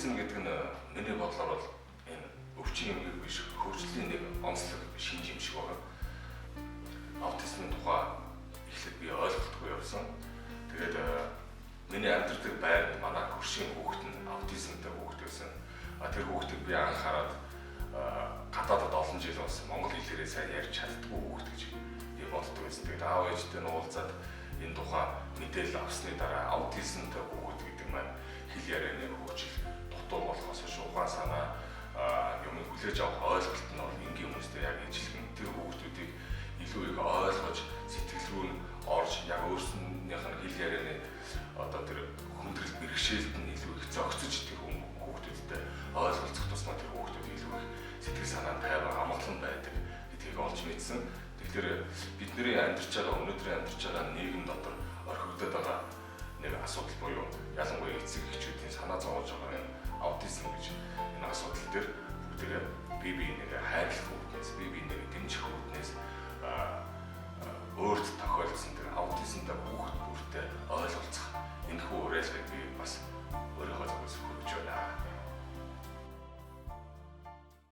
Аутизм гэдэг нь миний бодлоор бол энэ өвчин эмгэг биш, хөгжлийн нэг онцлог шинж юм шиг байна. Аутизмын тухай эхлээд би ойлголтгүй явсан. Тэгээд миний амьдардаг байранд манай хөршийн хүүхэд нь аутизмтай хүүхэд байсан. А тэр хүүхдийг би анх хараад гадаадад олон жил болсон, монгол хэлээрээ сайн ярьж чаддаггүй хүүхэд гэж би боддог байсан. Тэгээд аав ээжтэй нь уулзаад энэ тухай мэдээлэл авсны дараа аутизмтай хүүхэд гэдэг маань хэл ярианы хөгжил дутуу болохоос биш, ухаан санаа, юмыг хүлээж авах ойлголт нь бол энгийн хүмүүстэй яг ижилхэн. Тэр хүүхдүүдийг илүү их ойлгож, сэтгэл рүү нь орж, яг өөрснийх нь хэл ярианы одоо тэр хүндрэл бэрхшээлд нь илүү их зохицож, тэр хүүхдүүдтэй ойлголцох тусмаа тэр хүүхдүүд илүү их сэтгэл санаа тайван, амгалан байдаг гэдгийг олж мэдсэн. Тэгэхээр бидний амьдарч байгаа, өнөөдрийн амьдарч байгаа нийгэм дотор орхигдоод байгаа нэг асуудал буюу ялангуяа